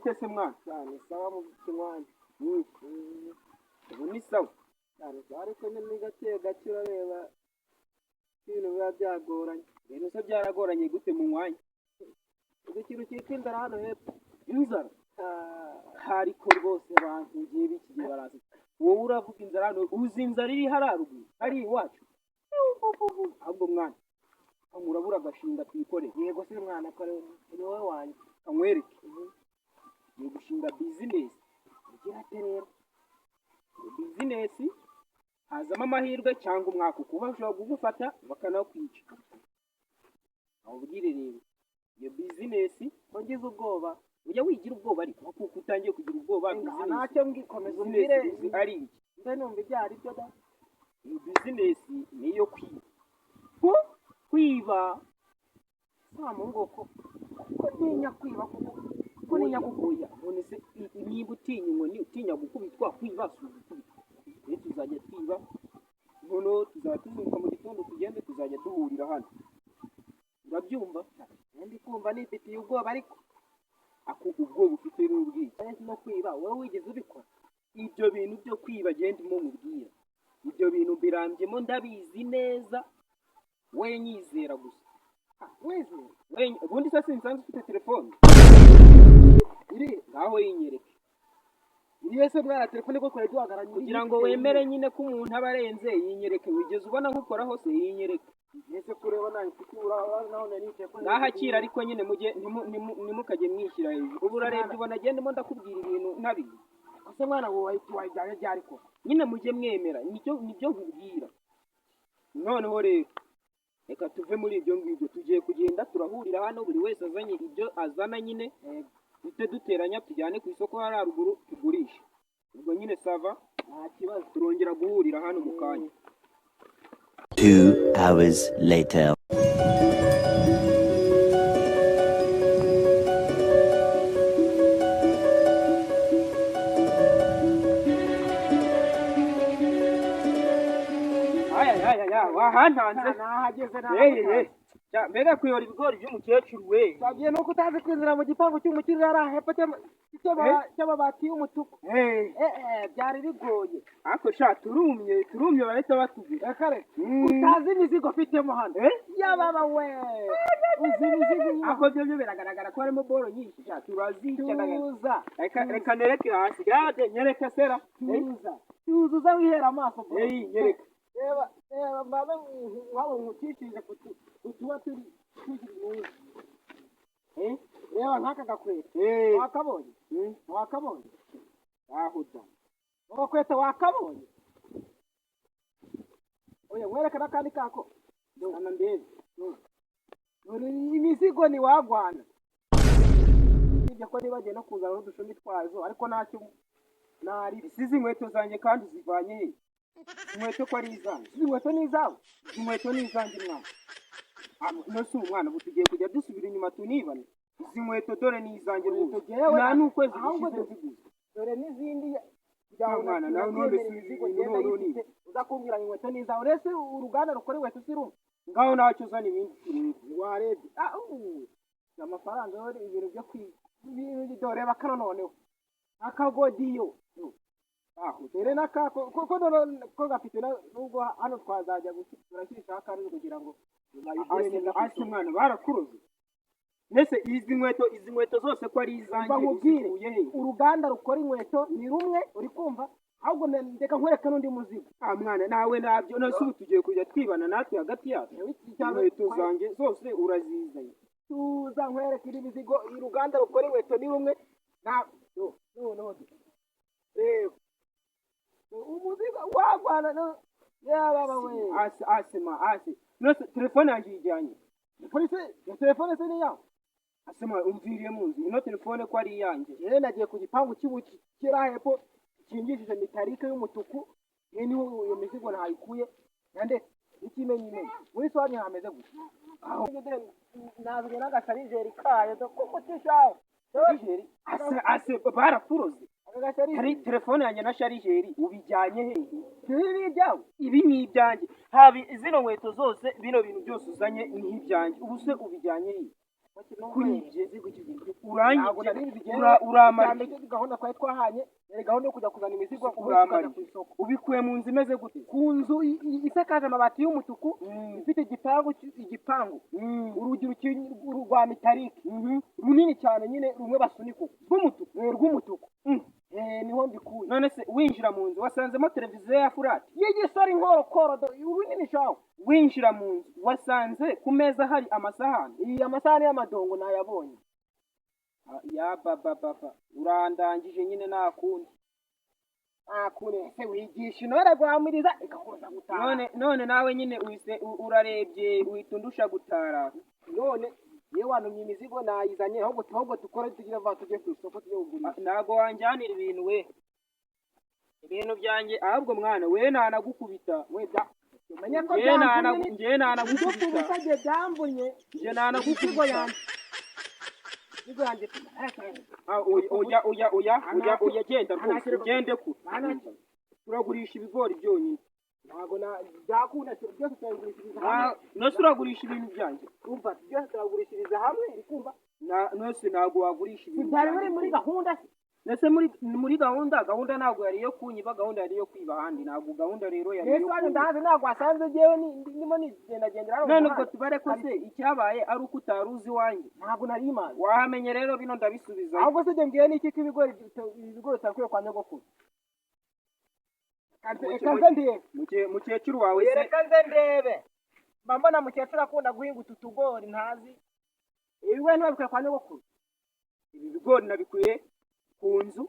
Bite se mwana? Cyane, sawa mu kinywani. Ubu ni sawa. Cyane sawa, ariko nyine ni gake gake, urareba ibintu biba byagoranye. Ibintu se byaragoranye gute mu mwanya? Uzi ikintu cyitwa inzara hano hepfo? Inzara? Ah, Ariko rwose abantu ngiye b'iki gihe barazi. Wowe uravuga inzara hano, uzi inzara iri hariya ruguru, hari iwacu? Ahubwo mwana, urabura agashinga twikorere. Yego se mwana, kare ni wowe wanjye. Kankwereke. Ni gushinga business. Ugira ate rero? Business hazamo amahirwe cyangwa umwaka, ukuba bashobora kugufata bakanakwica. Awubwire rero iyo business. Ko ngize ubwoba? Ujya wigira ubwoba, ariko kuko utangiye kugira ubwoba, business Ntacyo mbwikomeza umbwire. Business uzi ari iki? Mbe numva ibyo ari byo da. Iyo business ni iyo kwiba. Kwiba. Nta mungu, ko ntinya kwiba, kuko ko ntinya Oya, none se niba utinya inkoni, utinya gukubitwa, kwiba si ugukubitwa? Rero tuzajya twiba, noneho tuzajya tuzinduka mu gitondo tugende, tuzajya duhurira hano, urabyumva? Ndi kumva nifitiye ubwoba ariko. Ako ubwoba ufite ni ubwiki? No kwiba, wowe wigeze ubikora? Ibyo bintu byo kwiba, genda ndimo mubwira, ibyo bintu birambyemo, ndabizi neza, we nyizera gusa. Wizera? We ubundi se sinsanzwe ufite telefone? Iri. Ngaho yinyereke. Iri se mwana? Telefone ko twari duhagaranye? Kugira ngo wemere nyine ko umuntu aba arenze, yinyereke. Wigeze ubona nkukoraho se? Yinyereke. Ese kureba nawe mfite urabona naho nari nicaye ko? Ngaho akira, ariko nyine mujye ntimukajye mwishyira hejuru. Ubu urarebye ubona agenda ndimo ndakubwira ibintu ntabizi. Ese mwana, wowe wayijyanye ryari ko? Nyine mujye mwemera, nibyo nkubwira. Noneho rero reka tuve muri ibyo ngibyo. Tugiye kugenda, turahurira hano, buri wese azanye ibyo azana nyine, duhite duteranya tujyane ku isoko hariya ruguru tugurishe. Ubwo nyine ça va? Nta kibazo. Turongera guhurira hano mu kanya. 2 hours later. Aya aya aya, wahantanze. Nahageze. Yeye ye. Mbega kuyora ibigori by'umukecuru we! Babwiye nuko utazi kwinjira mu gipangu cy'umukire hariya hepfo cy'amabati y'umutuku. Eh. Eh, byari bigoye. Ariko sha, turumye, turumye, barahita batubwira. Reka reka. Mm. Utazi imizigo mfitemo hano. Eh? Yababa we, uzi imizigo irimo? Ako byo biragaragara ko harimo boro nyinshi sha, turazica. Tuza. Reka nereke hasi gade, nyereka sera. Eh, Tuza, tuza wihera amaso, bro. Eh, nyereka. Reba, reba, mbaze waba nkukishije kutuba turi tukiri mwiza. Eh. Reba nk'aka gakweto. Eh. Wakabonye? Mm. Wakabonye? Aho da. Agakweto wakabonye? Oya, wereka n'akandi kako. Ana ndebe. Dore imizigo ntiwagwana, usibye ko nibagiye no kuzana n'udushumi twazo, ariko ntacyo nari. Isize inkweto zanjye kandi uzivanye he? Inkweto ko ari izanjye? Izi nkweto ni izawe? Izi nkweto ni izanjye mwana. Ah, no si umwana, ubu tugiye kujya dusubira inyuma tunibane. Izi nkweto dore ni izanjye Inkweto rwose. jyewe- Nta n'ukwezi ahubwo gushize nziguze. Dore n'izindi. Ya mwana, nawe none si imizigo ibintu ngenda none yifite, uza kumbwira ngo inkweto ni izawe? Urese uruganda rukora inkweto si rumwe? Ngaho ntacyo, uzana ibindi turebe. Warebye? Ah, amafaranga yo, ibintu byo kwiga, ibintu. Dore reba kano noneho, akagodiyo. Aho. Dore n'akako ko none ko gafite nubwo hano twazajya turashyirishaho akandi kugira ngo bayigure Ase neza ku ase isoko. Mwana, barakuroze. Nese izi nkweto zose ko ari izanjye, Umva nkubwire, uzikuye he? uruganda rukora inkweto ni rumwe, uri kumva? Ahubwo reka nkwereke n'undi muzigo. Ah mwana, nawe nabyo none se ubu tugiye kujya twibana natwe hagati yacu? Inkweto zanjye zose urazizanye. Tuza nkwereke indi mizigo. Uruganda rukora inkweto ni rumwe. Nta noneho reba umuzigo wagwana no yababa we. Ase ase ma ase, nose telefone yanjye uyijyanye? Polisi iyo telefone se ni iyawe? Ase ma, umviriye mu nzu, ino telefone ko ari iyanjye? Rero nagiye ku gipangu cy'ubuki kiri hepfo gikingishije métallique y'umutuku, iyo niho iyo mizigo ntayikuye. Ndetse ikimenyimenyi muri sobanyu hameze gutya, aho nazanye n'agasharijeri kayo kuko tishaho. Chargeur? Ase ase, barakuroze. Aka gasharijeri. Hari telefone yanjye na chargeur ubijyanye he? Ibi ni ibyawe? Ibi ni ibyanjye, haba zino nkweto zose, bino bintu byose uzanye ni ibyanjye. Ubu se ubijyanye he? Kunyibye Ntabwo uranyibye. nari nzi. Uramara Icya gahunda twari twahanye yari gahunda yo kujya kuzana imizigo, ubundi Uramara. tukajya ku isoko. Ubikuye mu nzu imeze gute? Ku nzu isakaje amabati y'umutuku, ifite igipangu, igipangu, urugi rwa metalike runini cyane nyine, rumwe basunika uko. Rw'umutuku? Rw'umutuku. Niho mbikuye. None se winjira mu nzu wasanzemo televiziyo ya flat? Y'igisore, inkorokoro, runini shaho. Winjira mu nzu wasanze ku meza hari amasahani? Iyi amasahani y'amadongo nayabonye. Ah, ya baba baba, urandangije nyine, nta kundi. Akure se wigisha intore guhamiriza ikakuza gutaha. None nawe nyine uhise urarebye uhita undusha gutara. None yewe wantumye imizigo nayizanye, ahubwo dukore tugire vuba tujye ku isoko tujye kugurisha. Ah, ntago wanjyanira ibintu we, ibintu byanjye. Ahubwo mwana we, ntanagukubita. We bya umenye ko Njye byamvunye. Njye ntanagukubita. Ubusa byamvunye. Njye Imizigo ntanagukubita. yanjye, imizigo yanjye. Ah, oya, oya, oya, oya, oya, oya, genda rwose, ugende kure. Ntacyo. Turagurisha ibigori byonyine. Ntabwo na byakunda, byose turabigurishiriza hamwe. Ah, nose uragurisha ibintu byanjye? Umva, byose turabigurishiriza hamwe, uri kumva? Nose ntabwo wagurisha ibintu Byari byanjye. biri muri gahunda se? Nese muri gahunda, gahunda ntabwo yari iyo kunyiba, gahunda yari iyo kwiba ahandi. Ntabwo gahunda rero yari Mbese iyo wanyu kunyiba. Ndahazi, ntabwo wasanze njyewe ndimo nigendagendera hano mu None ubwo muhanda. tubare ko se icyabaye ari uko utari uzi iwanjye? Ntabwo nari imazi. Wahamenye rero, bino ndabisubizayo. Ahubwo se njye mbwiye n'iki ko ibigori utabikuye kwa nyogokuru? Reka nze ndebe. Mukecuru wawe se? Reka nze ndebe, mba mbona mukecuru akunda guhinga utu tugori ntazi. Ibigori ntibabikuye kwa nyogokuru? Ibi bigori nabikuye ku nzu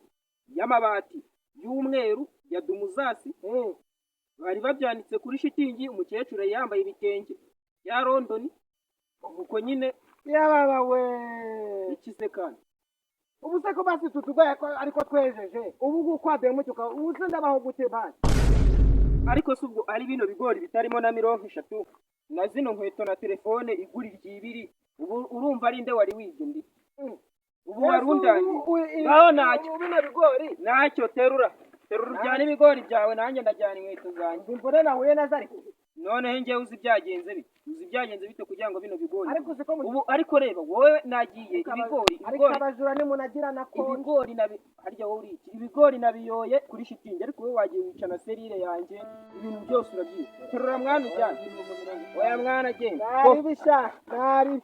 y'amabati y'umweru ya dumuzasi. Bari babyanitse kuri shitingi, umukecuru yari yambaye ibitenge bya Londoni, uko nyine. Yababa we! Iki se kandi? Ubu se ko basi utu tugori ariko twejeje, ubu ngubu kwademuke, ubu se ndabaho gute basi? Ariko si ubwo ari bino bigori bitarimo na 30 na zino nkweto na telefone igura iryibiri, ubu urumva ari nde wari wibye undi? Ubu wari undangiye. Ngaho ntacyo. Ubu bino bigori. Ntacyo, terura, terura ujyane ibigori byawe, nanjye ndajyana inkweto zanjye. Imvune nahuye nazo ariko. Noneho njyewe uzi byagenze bite? Uzi byagenze bite kugira ngo bino bigori Ariko uzi ko ubu? Ariko reba wowe, nagiye ibigori Ariko ibigori abajura nimunagira na konti. Ibigori nabi harya wowe uri iki? Ibigori nabiyoye kuri shitingi, ariko wowe wagiye wica na serire yanjye, ibintu byose urabyica. Terura mwana ujyane. Oya mwana, genda. Nari bisha nari.